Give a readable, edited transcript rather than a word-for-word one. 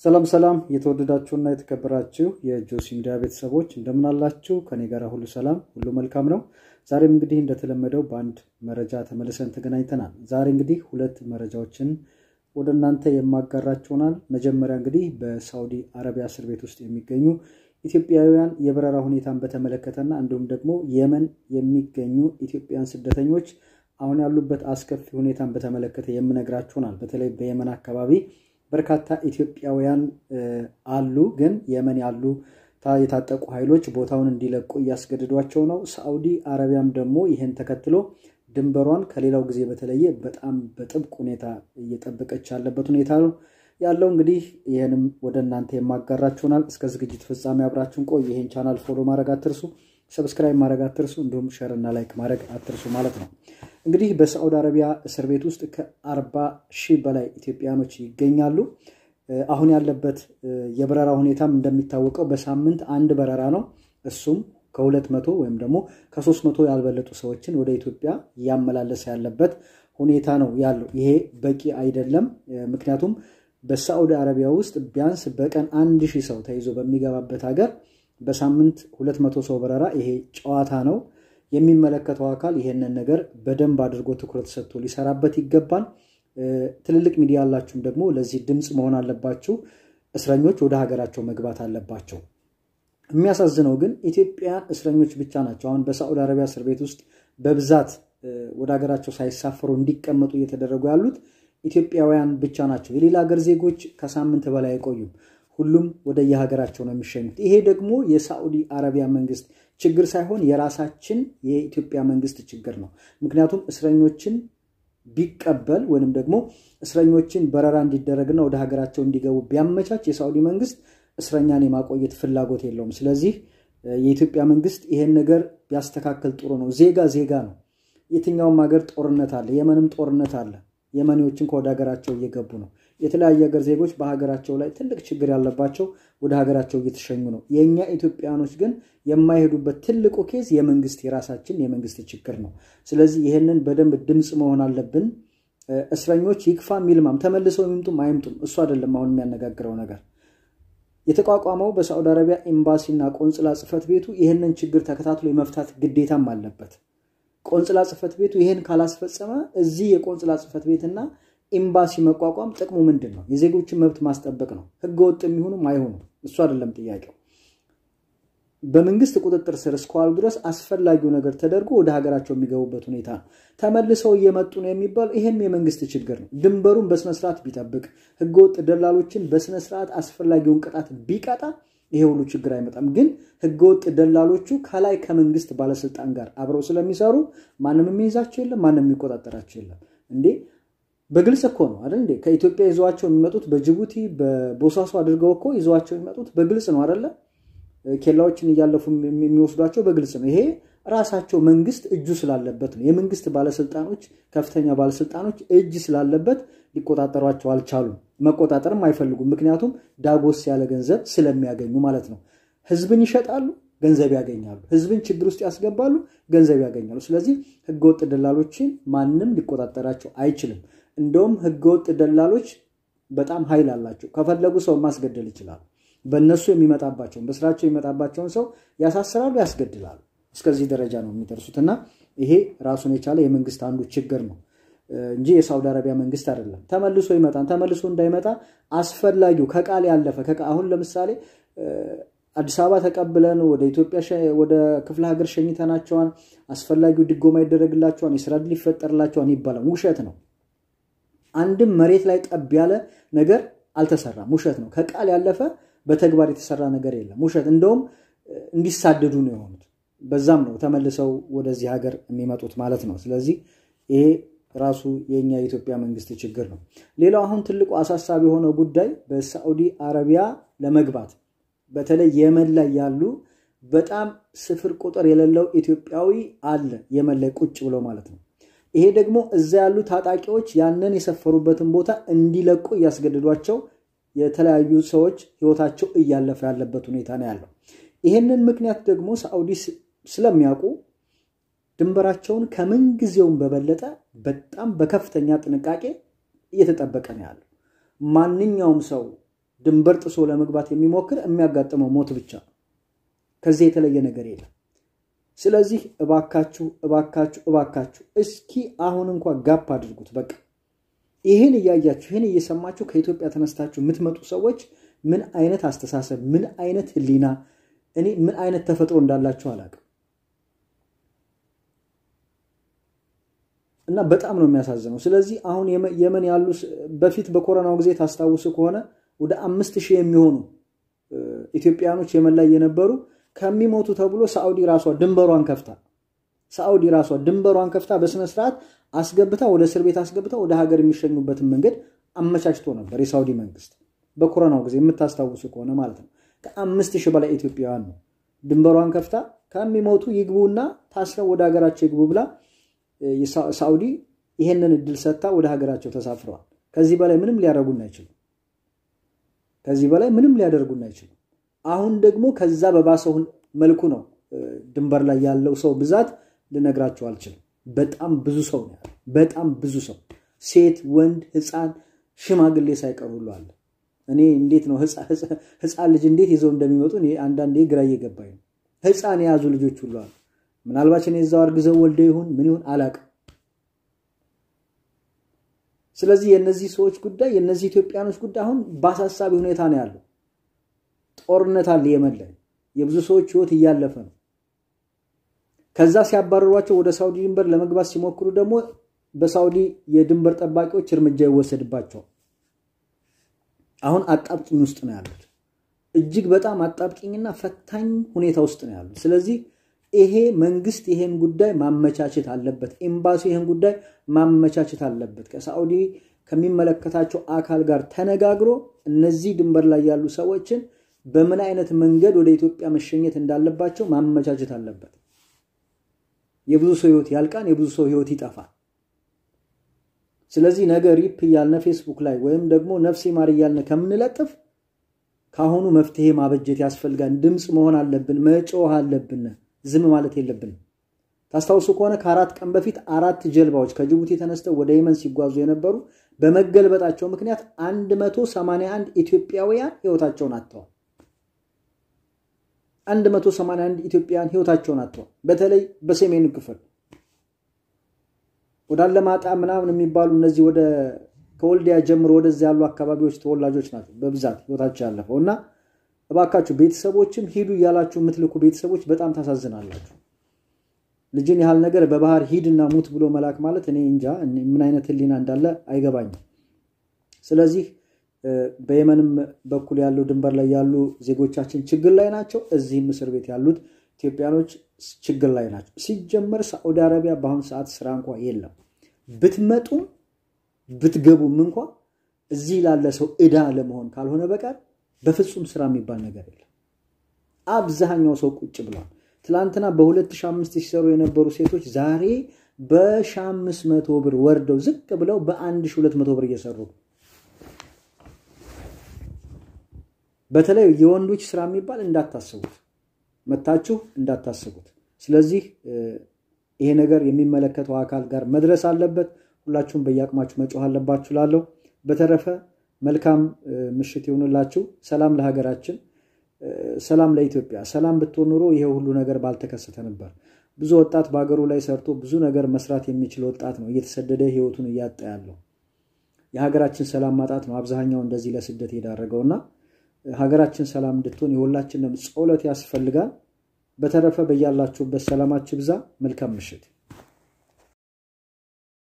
ሰላም ሰላም የተወደዳችሁና የተከበራችሁ የጆሲ ሚዲያ ቤተሰቦች እንደምን አላችሁ? ከኔ ጋር ሁሉ ሰላም ሁሉ መልካም ነው። ዛሬም እንግዲህ እንደተለመደው በአንድ መረጃ ተመልሰን ተገናኝተናል። ዛሬ እንግዲህ ሁለት መረጃዎችን ወደ እናንተ የማጋራችሁናል። መጀመሪያ እንግዲህ በሳውዲ አረቢያ እስር ቤት ውስጥ የሚገኙ ኢትዮጵያውያን የበረራ ሁኔታን በተመለከተና እንዲሁም ደግሞ የመን የሚገኙ ኢትዮጵያውያን ስደተኞች አሁን ያሉበት አስከፊ ሁኔታን በተመለከተ የምነግራችሁናል። በተለይ በየመን አካባቢ በርካታ ኢትዮጵያውያን አሉ። ግን የመን ያሉ የታጠቁ ኃይሎች ቦታውን እንዲለቁ እያስገድዷቸው ነው። ሳዑዲ አረቢያም ደግሞ ይህን ተከትሎ ድንበሯን ከሌላው ጊዜ በተለየ በጣም በጥብቅ ሁኔታ እየጠበቀች ያለበት ሁኔታ ነው ያለው። እንግዲህ ይህንም ወደ እናንተ የማጋራችሁናል። እስከ ዝግጅት ፍጻሜ አብራችሁን ቆዩ። ይህን channel follow ማድረግ አትርሱ፣ subscribe ማድረግ አትርሱ፣ እንዲሁም share እና like ማድረግ አትርሱ ማለት ነው። እንግዲህ በሳዑዲ አረቢያ እስር ቤት ውስጥ ከ40,000 በላይ ኢትዮጵያኖች ይገኛሉ። አሁን ያለበት የበረራ ሁኔታም እንደሚታወቀው በሳምንት አንድ በረራ ነው። እሱም ከ200 ወይም ደግሞ ከ300 ያልበለጡ ሰዎችን ወደ ኢትዮጵያ እያመላለሰ ያለበት ሁኔታ ነው ያለው። ይሄ በቂ አይደለም። ምክንያቱም በሳዑዲ አረቢያ ውስጥ ቢያንስ በቀን 1000 ሰው ተይዞ በሚገባበት ሀገር በሳምንት 200 ሰው በረራ ይሄ ጨዋታ ነው። የሚመለከተው አካል ይሄንን ነገር በደንብ አድርጎ ትኩረት ሰጥቶ ሊሰራበት ይገባል። ትልልቅ ሚዲያ ያላችሁም ደግሞ ለዚህ ድምፅ መሆን አለባችሁ። እስረኞች ወደ ሀገራቸው መግባት አለባቸው። የሚያሳዝነው ግን ኢትዮጵያ እስረኞች ብቻ ናቸው አሁን በሳዑዲ አረቢያ እስር ቤት ውስጥ በብዛት ወደ ሀገራቸው ሳይሳፈሩ እንዲቀመጡ እየተደረጉ ያሉት ኢትዮጵያውያን ብቻ ናቸው። የሌላ ሀገር ዜጎች ከሳምንት በላይ አይቆዩም። ሁሉም ወደ የሀገራቸው ነው የሚሸኙት። ይሄ ደግሞ የሳዑዲ አረቢያ መንግስት ችግር ሳይሆን የራሳችን የኢትዮጵያ መንግስት ችግር ነው። ምክንያቱም እስረኞችን ቢቀበል ወይንም ደግሞ እስረኞችን በረራ እንዲደረግና ወደ ሀገራቸው እንዲገቡ ቢያመቻች የሳዑዲ መንግስት እስረኛን የማቆየት ፍላጎት የለውም። ስለዚህ የኢትዮጵያ መንግስት ይሄን ነገር ቢያስተካክል ጥሩ ነው። ዜጋ ዜጋ ነው። የትኛውም ሀገር ጦርነት አለ። የመንም ጦርነት አለ። የመኔዎችን ከወደ ሀገራቸው እየገቡ ነው። የተለያየ ሀገር ዜጎች በሀገራቸው ላይ ትልቅ ችግር ያለባቸው ወደ ሀገራቸው እየተሸኙ ነው። የኛ ኢትዮጵያኖች ግን የማይሄዱበት ትልቁ case የመንግስት የራሳችን የመንግስት ችግር ነው። ስለዚህ ይሄንን በደንብ ድምጽ መሆን አለብን። እስረኞች ይክፋም ይልማም ተመልሰው ይምጡም አይምጡም እሱ አይደለም አሁን የሚያነጋግረው ነገር። የተቋቋመው በሳዑዲ አረቢያ ኤምባሲና ቆንጽላ ጽሕፈት ቤቱ ይሄንን ችግር ተከታትሎ የመፍታት ግዴታም አለበት። ቆንጽላ ጽሕፈት ቤቱ ይሄን ካላስፈጸመ እዚህ የቆንጽላ ጽሕፈት ቤትና ኤምባሲ መቋቋም ጥቅሙ ምንድነው? የዜጎችን መብት ማስጠበቅ ነው። ህገወጥ የሚሆኑም አይሆኑም እሱ አይደለም ጥያቄው። በመንግስት ቁጥጥር ስር እስካሉ ድረስ አስፈላጊው ነገር ተደርጎ ወደ ሀገራቸው የሚገቡበት ሁኔታ ነው። ተመልሰው እየመጡ ነው የሚባል ይሄም የመንግስት ችግር ነው። ድንበሩን በስነ ስርዓት ቢጠብቅ፣ ህገወጥ ደላሎችን በስነ ስርዓት አስፈላጊውን ቅጣት ቢቀጣ ይሄ ሁሉ ችግር አይመጣም። ግን ህገወጥ ደላሎቹ ከላይ ከመንግስት ባለስልጣን ጋር አብረው ስለሚሰሩ ማንም የሚይዛቸው የለም፣ ማንም የሚቆጣጠራቸው የለም። እንዴ በግልጽ እኮ ነው አይደል እንዴ? ከኢትዮጵያ ይዘዋቸው የሚመጡት በጅቡቲ በቦሳሶ አድርገው እኮ ይዘዋቸው የሚመጡት በግልጽ ነው አይደለ? ኬላዎችን እያለፉ የሚወስዷቸው በግልጽ ነው። ይሄ ራሳቸው መንግስት እጁ ስላለበት ነው። የመንግስት ባለስልጣኖች ከፍተኛ ባለስልጣኖች እጅ ስላለበት ሊቆጣጠሯቸው አልቻሉም። መቆጣጠርም አይፈልጉም። ምክንያቱም ዳጎስ ያለ ገንዘብ ስለሚያገኙ ማለት ነው። ህዝብን ይሸጣሉ፣ ገንዘብ ያገኛሉ። ህዝብን ችግር ውስጥ ያስገባሉ፣ ገንዘብ ያገኛሉ። ስለዚህ ህገወጥ ደላሎችን ማንም ሊቆጣጠራቸው አይችልም። እንደውም ህገወጥ ደላሎች በጣም ኃይል አላቸው። ከፈለጉ ሰው ማስገደል ይችላሉ። በእነሱ የሚመጣባቸውን በስራቸው የሚመጣባቸውን ሰው ያሳስራሉ፣ ያስገድላሉ። እስከዚህ ደረጃ ነው የሚደርሱትና ይሄ ራሱን የቻለ የመንግስት አንዱ ችግር ነው እንጂ የሳውዲ አረቢያ መንግስት አይደለም። ተመልሶ ይመጣን ተመልሶ እንዳይመጣ አስፈላጊው ከቃል ያለፈ አሁን ለምሳሌ አዲስ አበባ ተቀብለን ወደ ኢትዮጵያ ወደ ክፍለ ሀገር ሸኝተናቸዋል፣ አስፈላጊው ድጎማ ይደረግላቸዋል፣ የስራ ዕድል ይፈጠርላቸዋል ይባላል። ውሸት ነው። አንድም መሬት ላይ ጠብ ያለ ነገር አልተሰራም። ውሸት ነው። ከቃል ያለፈ በተግባር የተሰራ ነገር የለም። ውሸት። እንደውም እንዲሳደዱ ነው የሆኑት። በዛም ነው ተመልሰው ወደዚህ ሀገር የሚመጡት ማለት ነው። ስለዚህ ይሄ ራሱ የኛ የኢትዮጵያ መንግስት ችግር ነው። ሌላው አሁን ትልቁ አሳሳቢ የሆነው ጉዳይ በሳዑዲ አረቢያ ለመግባት በተለይ የመን ላይ ያሉ በጣም ስፍር ቁጥር የሌለው ኢትዮጵያዊ አለ የመን ላይ ቁጭ ብሎ ማለት ነው። ይሄ ደግሞ እዛ ያሉ ታጣቂዎች ያንን የሰፈሩበትን ቦታ እንዲለቁ እያስገደዷቸው የተለያዩ ሰዎች ህይወታቸው እያለፈ ያለበት ሁኔታ ነው ያለው። ይሄንን ምክንያት ደግሞ ሳዑዲ ስለሚያውቁ ድንበራቸውን ከምን ጊዜውም በበለጠ በጣም በከፍተኛ ጥንቃቄ እየተጠበቀ ነው ያለው። ማንኛውም ሰው ድንበር ጥሶ ለመግባት የሚሞክር የሚያጋጥመው ሞት ብቻ ነው። ከዚህ የተለየ ነገር የለም። ስለዚህ እባካችሁ እባካችሁ እባካችሁ እስኪ አሁን እንኳን gap አድርጉት። በቃ ይሄን እያያችሁ ይሄን እየሰማችሁ ከኢትዮጵያ ተነስታችሁ የምትመጡ ሰዎች ምን አይነት አስተሳሰብ፣ ምን አይነት ህሊና፣ እኔ ምን አይነት ተፈጥሮ እንዳላችሁ አላውቅም። እና በጣም ነው የሚያሳዝነው። ስለዚህ አሁን የመን ያሉ በፊት በኮሮናው ጊዜ ታስታውሱ ከሆነ ወደ 5000 የሚሆኑ ኢትዮጵያኖች የመን ላይ የነበሩ ከሚሞቱ ተብሎ ሳዑዲ ራሷ ድንበሯን ከፍታ በስነ ስርዓት አስገብታ ወደ እስር ቤት አስገብታ ወደ ሀገር የሚሸኙበትን መንገድ አመቻችቶ ነበር የሳዑዲ መንግስት በኮሮናው ጊዜ የምታስታውሱ ከሆነ ማለት ነው። ከ5000 በላይ ኢትዮጵያውያን ነው ድንበሯን ከፍታ ከሚሞቱ ይግቡና ታስረው ወደ ሀገራቸው ይግቡ ብላ ሳዑዲ ይሄንን እድል ሰጥታ ወደ ሀገራቸው ተሳፍረዋል። ከዚህ በላይ ምንም ሊያደርጉን አይችሉም። አሁን ደግሞ ከዛ በባሰው መልኩ ነው ድንበር ላይ ያለው ሰው ብዛት ልነግራችሁ አልችልም። በጣም ብዙ ሰው ነው ያለው። በጣም ብዙ ሰው፣ ሴት፣ ወንድ፣ ህፃን፣ ሽማግሌ ሳይቀር ሁሉ አለ። እኔ እንዴት ነው ህፃን ልጅ እንዴት ይዘው እንደሚመጡ እኔ አንዳንዴ ግራ እየገባኝ ነው። ህፃን የያዙ ልጆች ሁሉ አሉ። ምናልባት እኔ እዛው አርግዘው ወልደው ይሁን ምን ይሁን አላውቅም። ስለዚህ የነዚህ ሰዎች ጉዳይ፣ የነዚህ ኢትዮጵያኖች ጉዳይ አሁን ባሳሳቢ ሁኔታ ነው ያለው። ጦርነት አለ የመን ላይ፣ የብዙ ሰዎች ህይወት እያለፈ ነው። ከዛ ሲያባረሯቸው ወደ ሳውዲ ድንበር ለመግባት ሲሞክሩ ደግሞ በሳውዲ የድንበር ጠባቂዎች እርምጃ ይወሰድባቸዋል። አሁን አጣብቂኝ ውስጥ ነው ያሉት። እጅግ በጣም አጣብቂኝና ፈታኝ ሁኔታ ውስጥ ነው ያሉት። ስለዚህ ይሄ መንግስት ይሄን ጉዳይ ማመቻቸት አለበት። ኤምባሲ ይሄን ጉዳይ ማመቻቸት አለበት። ከሳዑዲ ከሚመለከታቸው አካል ጋር ተነጋግሮ እነዚህ ድንበር ላይ ያሉ ሰዎችን በምን አይነት መንገድ ወደ ኢትዮጵያ መሸኘት እንዳለባቸው ማመቻቸት አለበት። የብዙ ሰው ህይወት ያልቃል፣ የብዙ ሰው ህይወት ይጠፋል። ስለዚህ ነገ RIP እያልን ፌስቡክ ላይ ወይም ደግሞ ነፍሴ ማር እያልን ከምንለጥፍ ካሁኑ መፍትሄ ማበጀት ያስፈልጋል። ድምጽ መሆን አለብን፣ መጮህ አለብን፣ ዝም ማለት የለብንም። ታስታውሱ ከሆነ ከአራት ቀን በፊት 4 ጀልባዎች ከጅቡቲ ተነስተው ወደ የመን ሲጓዙ የነበሩ በመገልበጣቸው ምክንያት 181 ኢትዮጵያውያን ህይወታቸውን አጥተዋል። 181 ኢትዮጵያውያን ህይወታቸውን አጥተዋል። በተለይ በሰሜኑ ክፍል ወደ አላማጣ ምናምን የሚባሉ እነዚህ ወደ ከወልዲያ ጀምሮ ወደዚያ ያሉ አካባቢዎች ተወላጆች ናቸው በብዛት ህይወታቸው ያለፈው። እና እባካችሁ ቤተሰቦችም ሂዱ እያላችሁ የምትልኩ ቤተሰቦች በጣም ታሳዝናላችሁ። ልጅን ያህል ነገር በባህር ሂድና ሙት ብሎ መላክ ማለት እኔ እንጃ ምን አይነት ህሊና እንዳለ አይገባኝም። ስለዚህ በየመንም በኩል ያለው ድንበር ላይ ያሉ ዜጎቻችን ችግር ላይ ናቸው። እዚህም እስር ቤት ያሉት ኢትዮጵያኖች ችግር ላይ ናቸው። ሲጀመር ሳዑዲ አረቢያ በአሁን ሰዓት ስራ እንኳ የለም። ብትመጡም ብትገቡም እንኳ እዚህ ላለ ሰው እዳ ለመሆን ካልሆነ በቀር በፍጹም ስራ የሚባል ነገር የለም። አብዛኛው ሰው ቁጭ ብሏል። ትላንትና በ2005 ሲሰሩ የነበሩ ሴቶች ዛሬ በ1500 ብር ወርደው ዝቅ ብለው በ1200 ብር እየሰሩ። በተለይ የወንዶች ስራ የሚባል እንዳታስቡት፣ መታችሁ እንዳታስቡት። ስለዚህ ይሄ ነገር የሚመለከተው አካል ጋር መድረስ አለበት። ሁላችሁም በየአቅማችሁ መጮህ አለባችሁ ላለው። በተረፈ መልካም ምሽት ይሁንላችሁ። ሰላም ለሀገራችን፣ ሰላም ለኢትዮጵያ። ሰላም ብትሆን ኖሮ ይሄ ሁሉ ነገር ባልተከሰተ ነበር። ብዙ ወጣት በሀገሩ ላይ ሰርቶ ብዙ ነገር መስራት የሚችል ወጣት ነው እየተሰደደ ህይወቱን እያጣ ያለው። የሀገራችን ሰላም ማጣት ነው አብዛኛው እንደዚህ ለስደት የዳረገውና ሀገራችን ሰላም እንድትሆን የሁላችንም ጸሎት ያስፈልጋል። በተረፈ በያላችሁበት ሰላማችሁ ይብዛ። መልካም ምሽት።